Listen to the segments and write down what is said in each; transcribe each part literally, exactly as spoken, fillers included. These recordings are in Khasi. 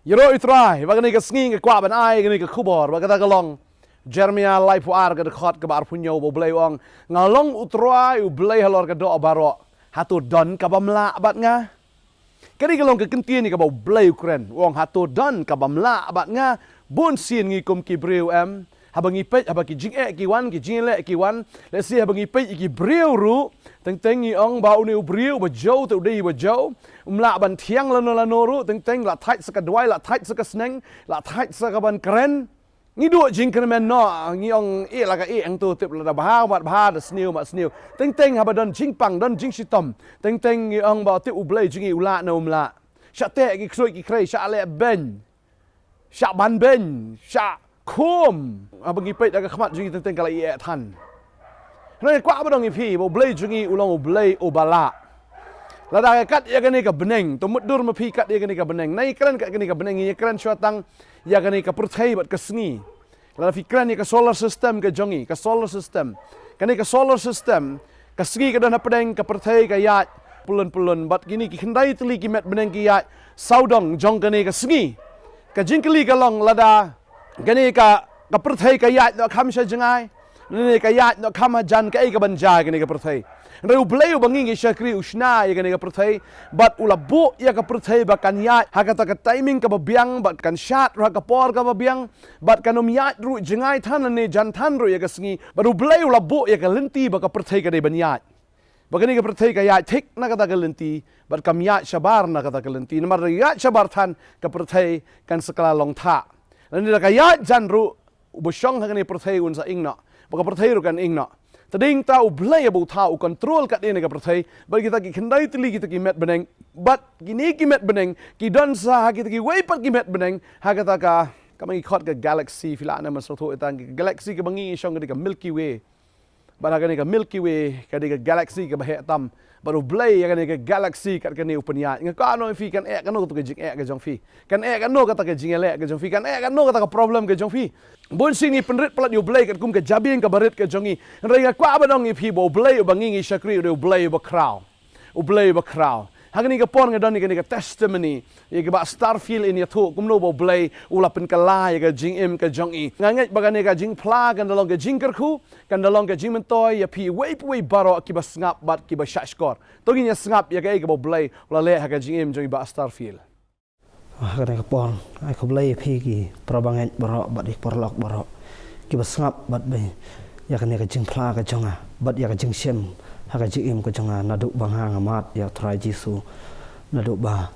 Ïaroh ïa u Trai, ba kane ka sngi nga kwah ban ai kane ka khubor, ba kata ka long Jeremiah laiphew ar ka dkhot kaba arphew hynñiew, ba U Blei u ong, nga long u Trai U Blei halor ka doh baroh. Hato don kaba mlah bad nga? Kane ka long ka kyntien ïa kaba U Blei u kren, u ong, hato don kaba mlah bad nga? Bun sien ngi kum ki briew em, haba ngi peit haba ki jingeh ki wan, ki jingeh ki wan, lehse haba ngi peit ïa ki briew ruh, teng teng ngi ong ba une u briew ba jew te u dei ba jew, um lah ban thiang lano lano ruh, teng teng la thait sa ka dawai, la thait sa ka sneng, la thait sa ka ban kren. Ngi duh jingkyrmen noh, ngi ong, eh, la ka eh hangto, tip lada bha bad bha, da sniew bad sniew. Teng teng haba don jingpang, don jingshitom, teng teng ngi ong ba tip U Blei jong ngi u lah ne um lah. Shah teh ki ksuid ki khrei, shah leh beiñ, shah ban beiñ, shah khum. Haba ngi peit da ka khmat jong ngi, teng teng ka la ïeh than. Hynrei nga kwah ban ong ïa phi ba U Blei jong ngi u long U Blei uba lah. Lada ka kat ïa kane ka bneng, to mutdur ma phi kat ïa kane ka bneng. Nai kren kat kane ka bneng, ngi kren shuwa tang ïa kane ka pyrthei bad ka sngi. Lada phi kren ïa ka solar system ka jong ngi, ka solar system. Kane ka solar system, ka sngi ka don hapdeng, ka pyrthei ka ïaid pylon pylon, bad kine ki khyndai tylli ki met bneng ki ïaid sawdong jong kane ka sngi. Ka jingkylli ka long, lada kane ka, ka pyrthei ka ïaid noh kham sha jngai, ne ka ïaid noh kham hajan, kaei kaban jia ïa kane ka pyrthei? Hynrei U Blei uba ngi ngi shakri u shna ïa kane ka pyrthei, bad u la buh ïa ka pyrthei ba kan ïaid ha kata ka timing kaba biang, bad kan shad ruh ha ka por kaba biang, bad kan ym ïaid ruh jngai than ne jan than ruh ïa ka sngi, bad U Blei u la buh ïa ka lynti ba ka pyrthei ka dei ban ïaid. Ba kane ka pyrthei ka ïaid thik na kata ka lynti, bad kam ïaid shabar na kata ka lynti. Namar lada ïaid shabar than, ka pyrthei kan sa kylla long thah. Lane lada ka ïaid jan ruh, uba shong ha kane ka pyrthei un sa ing noh, ba ka pyrthei ruh kan ing noh. Te dei ta U Blei uba u thaw, u control kat ïa kane ka pyrthei, bad kita ki khyndai tylli kita ki met bneng, bad kine ki met bneng ki don sa ha kita kiwei pat ki met bneng, ha kata ka, kaba ngi khot ka galaxy, phi lah ne em, sngewthuh ïa kata ka galaxy kaba ngi shong ka dei ka Milky Way. Bad ha kane ka Milky Way ka dei ka galaxy kaba heh tam. Bad U Blei ïa kane ka galaxy kat kane u pynïaid. Nga kwah ban ong ïa phi, kan eh kano kata ka jingeh ka jong phi? Kan eh kano kata ka jingïaleh ka jong phi? Kan eh kano kata ka problem ka jong phi? Bun sien ngi pynrit palat ïa U Blei katkum ka jabieng kaba rit ka jong ngi. Hynrei nga kwah ban ong ïa phi ba U Blei uba ngi ngi shakri u dei U Blei uba khraw. U Blei uba khraw. Ha kane ka por nga don ïa kane ka testimony ïa ka Bah Starfield in ïathuh kumno ba U Blei u la pynkylla ïa ka jingim ka jong i. Nga ngeit ba kane ka jingphla kan da long ka jingkyrkhu, kan da long ka jingmyntoi ïa phi iwei pa iwei baroh kiba sngap bad kiba shah shkor. To ngin ïa sngap ïa kaei kaba U Blei u la leh ha ka jingim jong i Bah Starfield. Ha kane ka por, ai khublei ïa phi ki parabangeit baroh bad ki paralok baroh kiba sngap bad ba ïa kane ka jingphla ka jong nga bad ïa ka jingshem ha ka jingim ka jong nga, naduh ba nga nga mad ïa U Trai Jisu, naduh ba,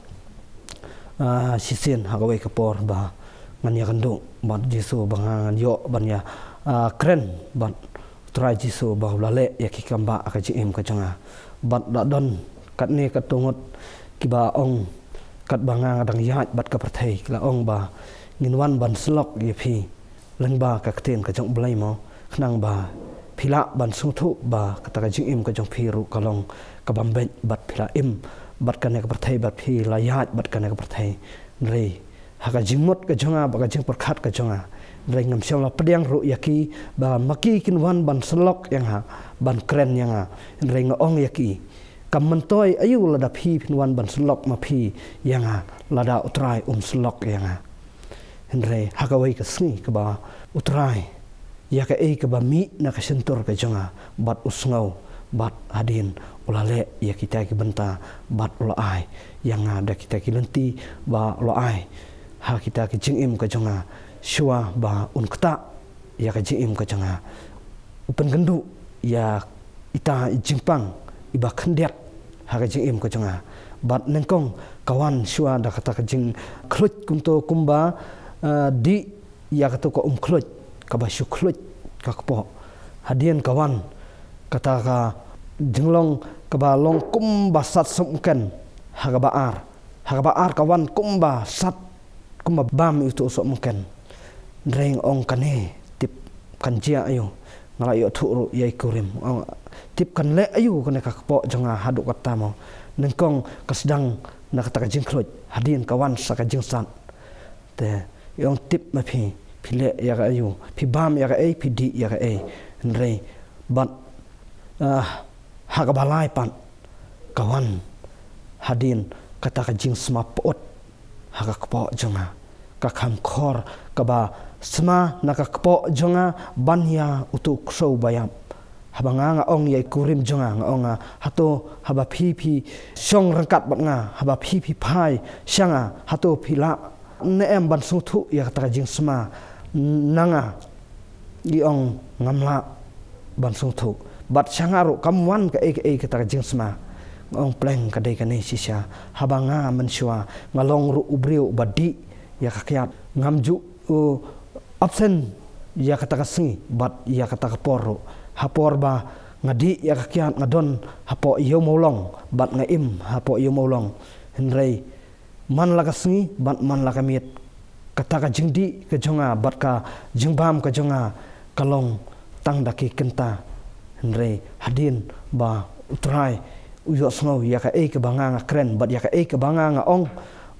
ah, shisien ha kawei ka por ba ngan ïakynduh bad Jisu, ba nga ngan ïoh ban ïa, ah, kren bad Trai Jisu ba u la leh ïa ki kam bah ha ka jingim ka jong nga. Bad la don katne katto ngut kiba ong, katba nga nga dang ïaid bad ka pyrthei, ki la ong ba ngin wan ban syllok ïa phi lyngba ka ktien ka jong U Blei mo, khnang ba phi lah ban sngewthuh ba kata ka jingim ka jong phi ruh ka long kabym beit bad phi la im bad kane ka pyrthei bad phi la ïaid bad kane ka pyrthei. Hynrei ha ka jingmut ka jong nga bad ka jingpyrkhat ka jong nga, hynrei ngam shym la pdiang ruh ïa ki ba ma ki kin wan ban syllok ïa nga, ban kren ïa nga. Hynrei nga ong ïa ki, kam myntoi aïu lada phi phin wan ban syllok ma phi ïa nga, lada U Trai um syllok ïa nga. Hynrei ha kawei ka sngi kaba U Trai, ïa kaei kaba mih na ka shyntur ka jong nga bad u sngew, bad hadien u la leh ïa kita ki bynta bad u la ai ïa nga da kita ki lynti ba u la ai ha kita ki jingim ka jong nga, shuwa ba un ktah ïa ka jingim ka jong nga. U pynkynduh ïa ita i jingpang iba khyndiat ha ka jingim ka jong nga. Bad nyngkong ka wan shuwa da kata ka jingkhluit kumto kumba, eh, dih ïa kato ka umkhluit kaba shu khluit ka kpoh. Hadien ka wan kata ka jinglong kaba long kumba sat sopmken ha kaba ar. Ha kaba ar ka wan kumba sat, kumba bam ïa uto u sopmken. Hynrei nga ong kane tip kan jia aïu, nga la ïohthuh ruh ïa i kurim. Ong tip kan leh aïu kane ka kpoh jong nga haduh katta mo. Nyngkong ka sdang na kata ka jingkhluit, hadien ka wan sa ka jingsat. Te i ong tip ma phi, phi leh ïa kaei, phi bam ïa kaei, phi dih ïa kaei. Hynrei bad, ah, ha kaba lai pat ka wan hadien kata ka jingsma pyut. ha ka kpoh jong nga. Ka kham khor kaba sma na ka kpoh jong nga ban ïa utu u ksew ba ïap. Haba nga nga ong ïa i kurim jong nga, nga ong nga, hato haba phi phi shong ryngkat bad nga, haba phi phi phai sha nga, hato phi lah ne em ban sngewthuh ïa kata ka jingsma na nga? I ong, ngam lah ban sngewthuh. Bad sha nga ruh kam wan kaei kaei kata ka jingsma. Nga ong, pleng ka dei kane shisha. Haba nga mynshuwa nga long ruh u briew uba dih ïa ka kiad, ngam ju, uh, absent ïa kata ka sngi bad ïa kata ka por ruh. Ha por ba nga dih ïa ka kiad nga don hapoh ïew mawlong bad nga im hapoh ïew mawlong. Hynrei man la ka sngi bad man la ka miet, kata ka jingdih ka jong nga bad ka jingbam ka jong nga ka long tang da ki kynta. Hynrei hadien ba U Trai u ïohsngew ïa kaei kaba nga nga kren bad ïa kaei kaba nga nga ong,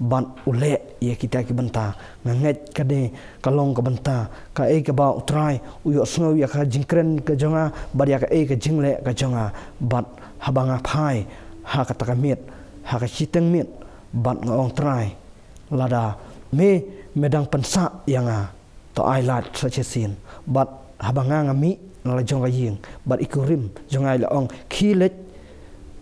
bad u leh ïa kita ki bynta. Nga ngeit kane ka long ka bynta kaei kaba U Trai u ïohsngew ïa ka jingkren ka jong nga bad ïa kaei ka jingleh ka jong nga. Bad haba nga phai ha kata ka miet, ha ka shiteng miet, bad nga ong, Trai, lada me, me dang pynsah ïa nga, to ai lad sa shisien. Bad haba nga nga mih na la jong ka ïing bad i kurim jong nga i la ong, khie leit,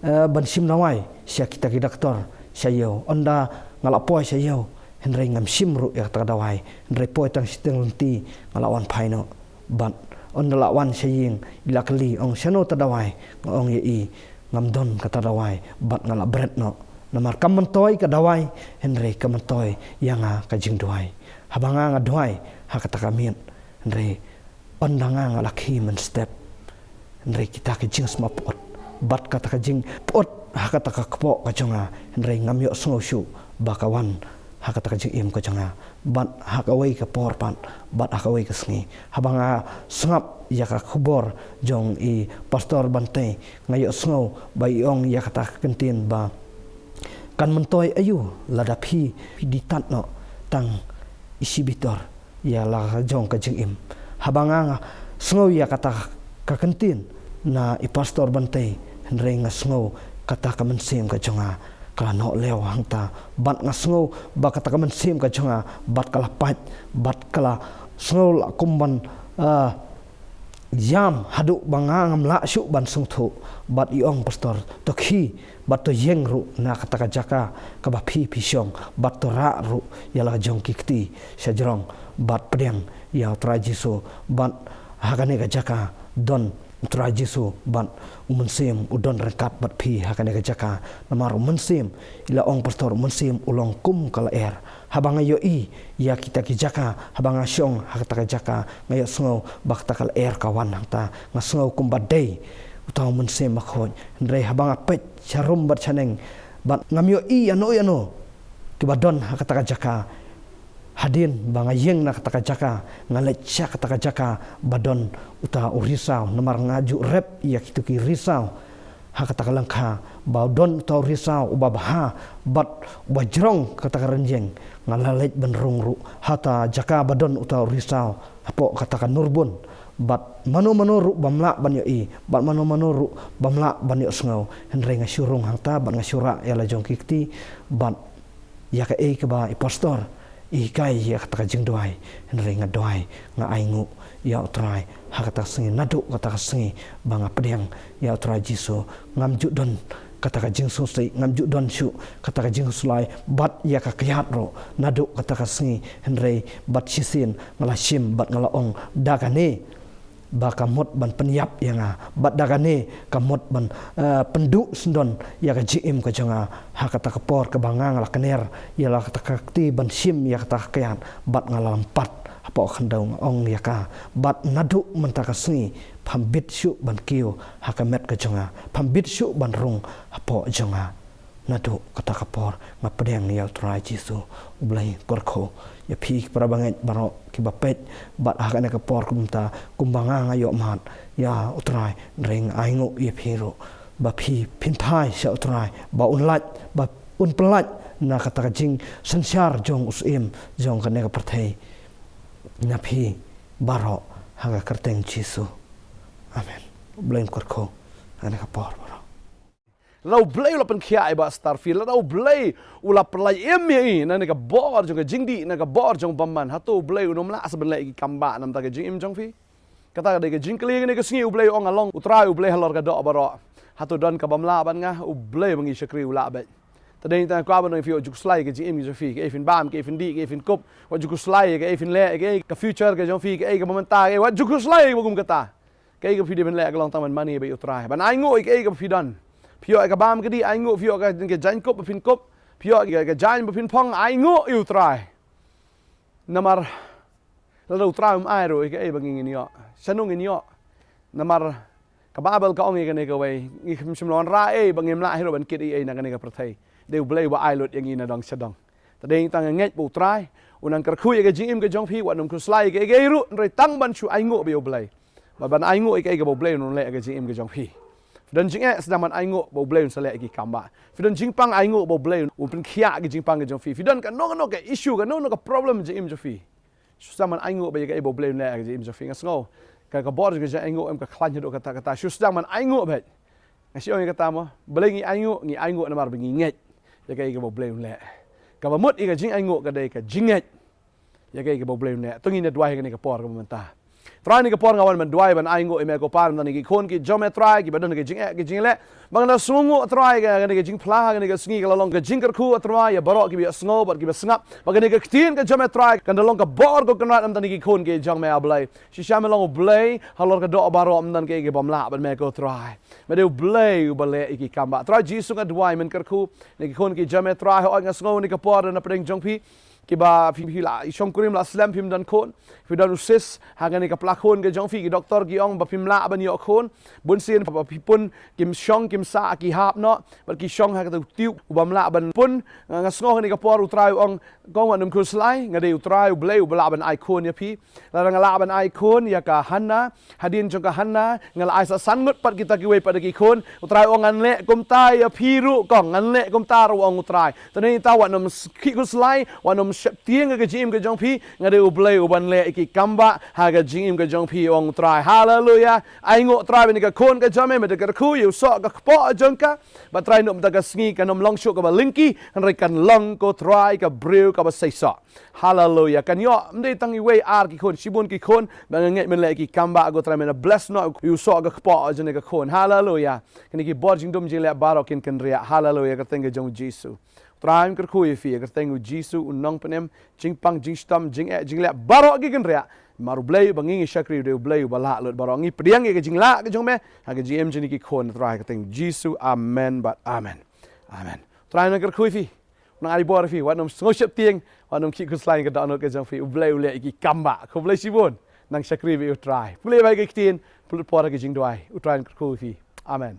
eh, ban shim dawai sha kita ki doktor sha ïew. Ynda nga la poi sha ïew, hynrei ngam shim ruh ïa kata ka dawai, hynrei poi tang shiteng lynti nga la wan phai noh. Bad ynda la wan sha ïing i la kylli, ong, shano ta dawai? Nga ong ïa i, ngam don kata dawai bad nga la bret noh. Namar kam myntoi ka dawai, hynrei ka myntoi ïa nga ka jingduwai. Haba nga nga duwai ha kata ka miet, hynrei ynda nga nga la khie mynstep, hynrei kita ka jingsma pyut bad kata ka jingpyut ha kata ka kpoh ka jong nga, hynrei ngam ïohsngew shuh ba ka wan ha kata ka jingim ka jong nga. Bad ha kawei ka por pat, bad ha kawei ka sngi, haba nga sngap ïa ka khubor jong i Pastor Bantei, nga ïohsngew ba i ong ïa kata ka kyntien ba kan myntoi aïu lada phi, phi die tad noh tang i shibitor ïa la jong ka jingim. Haba nga nga sngew ïa kata ka kyntien na i Pastor Bantei, hynrei nga sngew kata ka mynsiem ka jong nga ka la noh lew hangta. Bad nga sngew ba kata ka mynsiem ka jong nga bad ka la pait, bad ka la sngew la kum ban, ah, ïam haduh ba nga ngam lah shuh ban sngewthuh. Bad i ong, Pastor, to khie bad to ïeng ruh na kata ka jaka kaba phi phi shong, bad to rah ruh ïa la jong ki kti sha jrong bad pdiang ïa U Trai Jisu. Bad ha kane ka jaka don U Trai Jisu bad U Mynsiem u don ryngkat bad phi ha kane ka jaka. Namar U Mynsiem, i la ong Pastor, U Mynsiem u long kum ka lyer. Haba nga ïohi ïa kita ki jaka, haba nga shong ha kata ka jaka, nga ïohsngew ba kata ka lyer ka wan hangta. Nga sngew kumba dei uta U Mynsiem Bakhuid. Hynrei haba nga peit sharum bad shaneng, bad ngam ïohi ïano ïano kiba don ha kata ka jaka. Hadien ba nga ïeng na kata ka jaka, nga leit sha kata ka jaka ba don uta u risaw, namar nga ju rep ïa kitu ki risaw ha kata ka lyngkha, ba don uta u risaw uba bha bad uba jrong kata ka rynïeng. Nga la leit ban rung ruh ha ta jaka ba don uta u risaw hapoh kata ka nurbun. Bad mano mano ruh bym lah ban ïohi, bad mano mano ruh bym lah ban ïohsngew. Hynrei nga shu rung hangta bad nga shu rah ïa la jong ki kti, bad ïa kaei kaba i Pastor i hikai ïa kata ka jingduwai. Hynrei nga duwai, nga ainguh ïa U Trai ha kata ka sngi, naduh kata ka sngi ba nga pdiang ïa U Trai Jisu. Ngam ju don kata ka jingsngewsih, ngam ju don shuh kata ka jingkhuslai bad ïa ka kiad ruh naduh kata ka sngi. Hynrei bad shisien nga la shim bad nga la ong, da kane ba ka mut ban pynïap ïa nga, bad da kane ka mut ban, eh, pynduh syndon ïa ka jingim ka jong nga. Ha kata ka por kaba nga nga la kner ïa la kata ka kti ban shim ïa kata ka kiad, bad nga la lympat hapoh khyndew, nga ong ïa ka, bad naduh mynta ka sngi pham bit shuh ban kiew ha ka met ka jong nga, pham bit shuh ban rung hapoh jong nga. Naduh kata ka por nga pdiang ïa U Trai Jisu. U Blei kyrkhu ïa phi ki para bangeit baroh kiba peit bad ha kane ka por kumta, kumba nga nga ïoh mad ïa U Trai. Hynrei nga ainguh ïa phi ruh ba phi phin phai sha U Trai, ba un lait, ba un pynlait na kata ka jingsynshar jong u syiem jong kane ka pyrthei na phi baroh ha ka kyrteng Jisu. Amen. U Blei kyrkhu ha kane ka por baroh. Lada U Blei u la pynkhiah ïa i Bah Starfield, lada U Blei u la pynlait im ïa i na kane ka bor jong ka jingdih, na ka bor jong bymman, hato U Blei un ym lah sa ban leh ïa ki kam ba namar ka jingim jong phi? Kata ka dei ka jingkylli kane ka sngi. U Blei u ong, nga long U Trai U Blei halor ka doh baroh. Hato don kaba ym lah bad nga? U Blei ba ngi shakri u lah beit. Te dei tang kwah ban ong ïa phi, wat ju khuslai ïa ka jingim jong phi, kaei phin bam, kaei phin dih, kaei phin kup. Wat ju khuslai ïa kaei phin leh, kaei ka future ka jong phi, kaei kaba mynta, kaei, wat ju khuslai ïa kaba kum kata. Kaei kaba phi dei ban leh ka long tang ban mane bad U Trai, ban ainguh ïa kaei kaba phi don. Phi ïoh ïa ka bam ka dih, ainguh. Phi ïoh ka, ka jaiñkup ba phin kup, phi ïoh ka, ka jaiñ ba phin phong, ainguh ïa U Trai. Namar lada U Trai um ai ruh, ïa kaei ba ngin ïoh? Shano ngin ïoh? Namar ka Baibl ka ong ïa kane kawei, ngim shym la wanrah ei ba ngim lah hi ruh ban kit ei ei na kane ka pyrthei. Dei U Blei uba ai lut ïa ngi na dong sha dong. Te dei tang ngeit ba U Trai un nang kyrkhu ïa ka jingim ka jong phi, wat nym khuslai ïa kaei kaei ruh, hynrei tang ban shu ainguh bad U Blei. Bad ban ainguh ïa kaei kaba U Blei un leh ïa ka jingim ka jong phi. Phi don jingeh, sdang ban ainguh ba U Blei un sa leh ïa ki kam ba. Phi don jingpang, ainguh ba U Blei un pynkhiah ïa ka jingpang ka jong phi. Phi don kano kano ka issue, kano kano ka problem jingim jong phi, shu sdang ban ainguh ba ïa kaei ba U Blei un leh ïa ka jingim jong phi. Nga sngew ka, ka bor jong ka jingainguh em ka khlaiñ haduh katta katta. Shu sdang ban ainguh beit. Nga shu ong ïa kata mo, balei ngi ainguh? Ngi ainguh namar ba ngi ngeit ïa kaei kaba U Blei un leh. Kaba mut ïa ka jingainguh ka dei ka jingngeit ïa kaei kaba U Blei un leh. To ngin ïa duwai ha kane ka por kaba mynta. Trai, ha kane ka por nga wan ban duwai ban ainguh ïa me ko Pa, na bynta kine ki khun ki jong me Trai, kiba don ha ka jingeh ka jingleh. Ba ngan da sngewnguh Trai ïa kane ka jingphla ha kane ka sngi, ka la long ka jingkyrkhu Trai ïa baroh kiba ïohsngew bad kiba sngap. Ba kane ka ktien ka jong me Trai kan da long ka bor, ko Kynrad, na bynta kine ki khun ki jong me, ah Blei. Shisha me long U Blei halor ka doh baroh, ym don kaei kaba ym lah bad me ko Trai. Me dei U Blei uba leh ïa ki kam ba. Trai Jisu, nga duwai, men kyrkhu ïa kine ki khun ki jong me Trai. Hooid, nga sngew ha kane ka por na pdeng jong phi kiba phi, phi la shongkurim la slem, phim don khun. Phi don u cyst ha kane ka pla khun ka jong phi, ki doktor ki ong ba phim lah ban ïoh khun. Bunsien ba phi pun kim shong kim sah, ki hap noh bad ki shong ha katu ka tube uba ym lah ban pun. Nga, nga sngew ha kane ka por U Trai u ong, kong, wat nym khuslai, nga dei U Trai U Blei uba lah ban ai khun ïa phi. Lada nga lah ban ai khun ïa ka Hannah, hadien jong ka Hannah nga la ai sa san ngut pat kita kiwei pat de ki khun. U Trai u ong, ngan leh kumta ïa phi ruh kong, ngan leh kumta ruh, ong U Trai. Te nangta wat nym khih khuslai, wat nym sheptieng ha ka jingim ka jong phi. Nga dei U Blei uban leh ïa ki kam ba ha ka jingim ka jong phi, ong U Trai. Haleluia. Ainguh Trai ba kane ka khun ka jong me, me da kyrkhu ïa u soh ka kpoh jong ka. Ba Trai, na bynta ka sngi kan ym long shuh kaba lyngkhi, hynrei kan long, ko Trai, ka briew kaba seisoh. Haleluia. Kan ïoh ym dei tang iwei ar ki khun, shibun ki khun, ba nga ngeit men leh ïa ki kam ba, ko Trai, men bless noh ïa u soh ka kpoh jong kane ka khun. Haleluia. Kine ki bor jingdum jingleh baroh kin kynriah. Haleluia. Ka kyrteng ka jong U Jisu. Trai, ngi kyrkhu ïa phi, ha ka kyrteng U Jisu U Nongpynim. Jingpang, jingshitom, jingeh, jingleh baroh ki kynriah. Namar U Blei uba ngi, ngi shakri u dei U Blei uba lah lut baroh. Ngi pdiang ïa ka jinglah ka jong me ha ka jingim jong kine ki khun Trai, ha ka kyrteng U Jisu. Amen bad amen. Amen. Trai nang kyrkhu ïa phi. Nang ai bor ïa phi, wat nym sngew sheptieng, wat nym khih khuslai ha ka dohnud ka jong phi. U Blei u leh ïa ki kam ba. Khublei shibun. Nang shakri bad U Trai. Pule bad ka ktien, pule por ha ka jingduwai. U Trai un kyrkhu ïa phi. Amen.